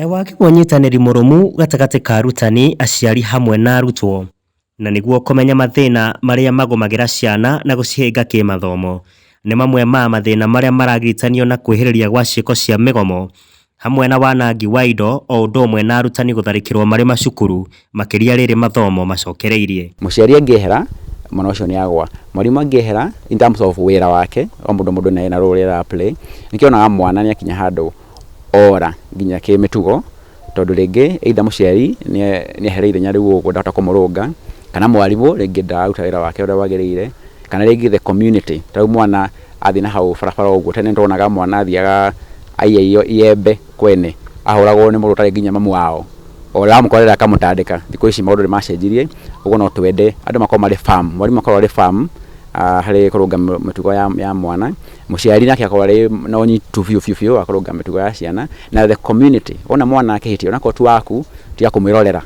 Wagi wa ũnyitanĩri mũrũmu gatagatĩ ka arutani, aciari hamwe na arutwo na nĩguo kũmenya mathĩna marĩa magũmagĩra ciana na gũcihĩnga kĩmathomo nĩ mamwe ma mathĩna marĩa maragiritanio na kwĩhĩrĩria gwa ciĩko cia mĩgomo hamwe na wanangi wa indo o ũndũ ũmwe na arutani gũtharĩkĩrwo marĩ macukuru makĩria rĩrĩ mathomo macokereirie. Mũciari angĩehera, mwana ũcio nĩ agwa. Mwarimũ angĩehera in terms of wĩra wake, o mũndũ mũndũ ena role ĩrĩa ara play, nĩkĩo wonaga mwana nĩ akinya handũ ora nginya kĩmĩtugo, tondũ rĩngĩ either mũciari nĩ ehera ithenya rĩu ũguo ndahota kũmũrũnga, kana mwarimũ rĩngĩ ndararuta wĩra wake ũrĩa wagĩrĩire, kana rĩngĩ the community, ta rĩu mwana athiĩ na hau barabara ũguo, tene nĩtwonaga mwana athiaga aiya iembe kwene, ahũragwo nĩ mũndũ ũtarĩ nginya mamu wao, o ũrĩa wamũkorera akamũtandĩka. Thikũ ici maũndũ nĩ macenjirie, ũguo no twende andũ makorwo marĩ firm, mwarimũ akorwo arĩ firm harĩ kũrũnga mĩtugo ya mwana, mũciari nake akorwo arĩ na ũnyitu biũ biũ biũ wa kũrũnga mĩtugo ya ciana, na the community, wona mwana akĩhĩtia onakorwo ti waku, tiga kũmwĩrorera,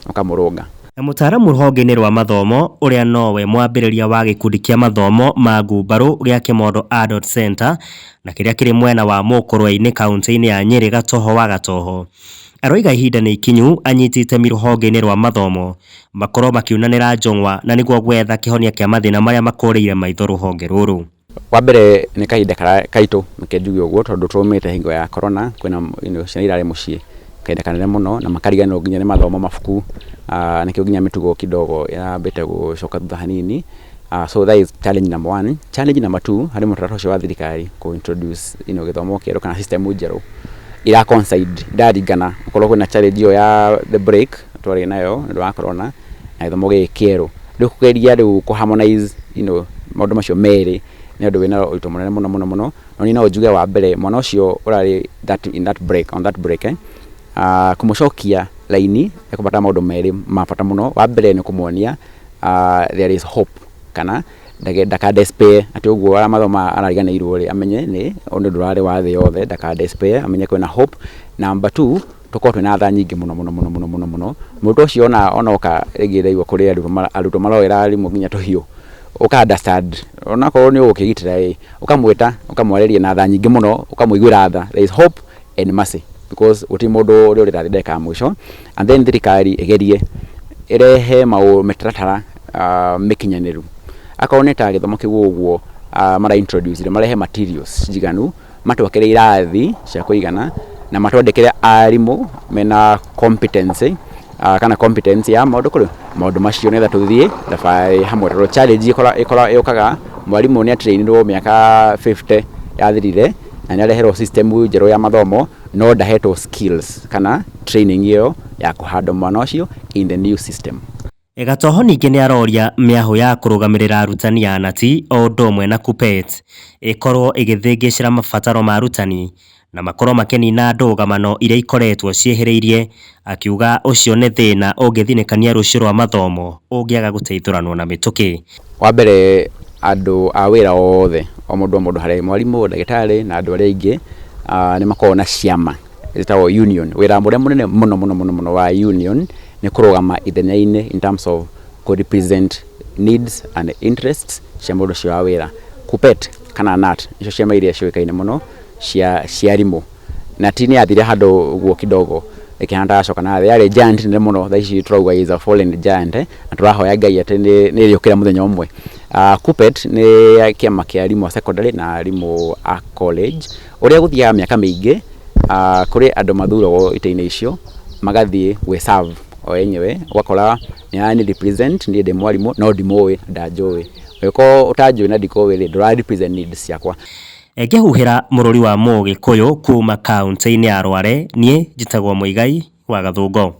ũkamũrũnga. Na mũtaaramu rũhonge-inĩ rwa mathomo ũrĩa nowe mwambĩrĩria wa gĩkundi kĩa mathomo ma ngumbarũ gĩa Kĩmondo Adult Center na kĩrĩa kĩrĩ mwena wa Mũkũrwe-inĩ kaunti-inĩ ya Nyĩrĩ Gatoho wa Gatoho aroiga ihinda nĩ ikinyu anyiti itemi rũhonge-inĩ rwa mathomo makorwo makiunanĩra njũng'wa na nĩguo gwetha kĩhonia kĩa mathĩna marĩa makũrĩire maitho rũhonge rũrũ. Wa mbere nĩ kahinda karitũ reke njuge ũguo tondũ twaumĩte hingo ya corona, kwĩna ciana irarĩ mũciĩ kahinda kanene mũno na makariganĩrwo nginya nĩ mathomo mabuku, nĩkĩo nginya mĩtugo kidogo yambĩte gũcoka thutha hanini, so that is challenge number one. Challenge number two, harĩ mũtaratara ũcio wa thirikari kũ introduce gĩthomo kĩerũ kana system njerũ ira coincide, iraringana okorwo kwĩna challenge ĩyo ya the break twarĩ nayo nĩ ũndũ wa corona na gĩthomo gĩkĩ kĩerũ, rĩu kũgeria rĩu kũ harmonize maũndũ macio merĩ nĩ ũndũ wĩna ũritũ mũnene mũno mũno mũno, no niĩ no njuge wa mbere mwana ũcio ũrarĩ in that break, on that break kũmũcokia raini ĩkũbatara maũndũ merĩ ma bata mũno, wa mbere nĩ kũmuonia there is hope kana ndaka despair atĩ ũguo aramathomo arariganĩirwo rĩ, amenye nĩ ũndũ ndũrarĩ wa thĩ yothe, ndaka despair amenye kwĩna hope. Number two, tũkorwo twĩna tha nyingĩ mũno mũno mũno mũno mũno mũno, mũrutwo ũcio ona oka rĩngĩ ndaigua kũrĩ arutwo maroera arimũ nginya tũhiũ, ũka understand onakorwo nĩ ũgũkĩgitĩra ĩ, ũkamwĩta ũkamwarĩria na tha nyingĩ mũno, ũkamũiguĩra tha, there is hope and mercy because gũtirĩ mũndũ ũrĩa ũrĩra thĩ ndagĩka ya mũico. And then thirikari ĩgerie ĩrehe mĩtaratara mĩkinyanĩru, akorwo nĩ ta gĩthomo kĩu ũguo mara introduce marehe materials njiganu, matwakĩre irathi cia kũigana na matwandĩkĩre arimũ mena competency kana competence ya maũndũ kũrĩ maũndũ macio nĩgetha tũthiĩ thabarĩ hamwe tondũ challenge yũkaga mwarimũ nĩ atrainirwo mĩaka 50 yathirire na nĩ areherwo system njerũ ya mathomo no ndahetwo skills kana training ĩyo ya kũhandle mwana ũcio in the new system. Gatoho ningĩ nĩ aroria mĩahũ ya kũrũgamĩrĩra arutani a nati o ũndũ ũmwe na KUPPET ĩkorwo ĩgĩthĩngĩcĩra mabataro ma arutani na makorwo makĩnina ndũgamano iria ikoretwo ciĩhĩrĩirie, akiuga ũcio nĩ thĩna ũngĩthinĩkania rũciũ rwa mathomo ũngĩaga gũteithũranwo na mĩtũkĩ. Wa mbere andũ a wĩra othe o mũndũ o mũndũ harĩ mwarimũ, ndagĩtarĩ na andũ arĩa aingĩ nĩ makoragwo na ciama ĩtagwo union. Wĩra ũrĩa mũnene mũno mũno mũno mũno wa union nĩ kũrũgama ithenya-inĩ in terms of kũ represent needs and interests cia mũndũ ũcio wa wĩra. KUPPET kana KNUT nĩcio ciama iria ciũĩkaine mũno cia arimũ. KNUT nĩ yathire handũ ũguo kidogo ĩkĩhana ta yacoka na thĩ, yarĩ giant nene mũno, thaa ici tũrauga is a fallen giant na tũrahoya Ngai atĩ nĩ ĩrĩũkĩra mũthenya ũmwe. KUPPET nĩ kĩama kĩa arimũ a secondary na arimũ a college. Ũrĩa gũthiaga mĩaka mĩingĩ kũrĩ andũ mathuragwo itĩ-inĩ icio magathiĩ gwĩ serve o enyewe, ũgakora nĩ arani represent niĩ ndĩ mwarimũ no ndimũĩ ndanjũĩ, ũngĩkorwo ũtanjũĩ na ndikũĩ rĩ, ndũra represent needs ciakwa. Ngĩhuhĩra mũrũri wa Mũgĩkũyũ kuma kaunti-inĩ ya Rware, niĩ njĩtagwo Mũigai wa Gathũngũ.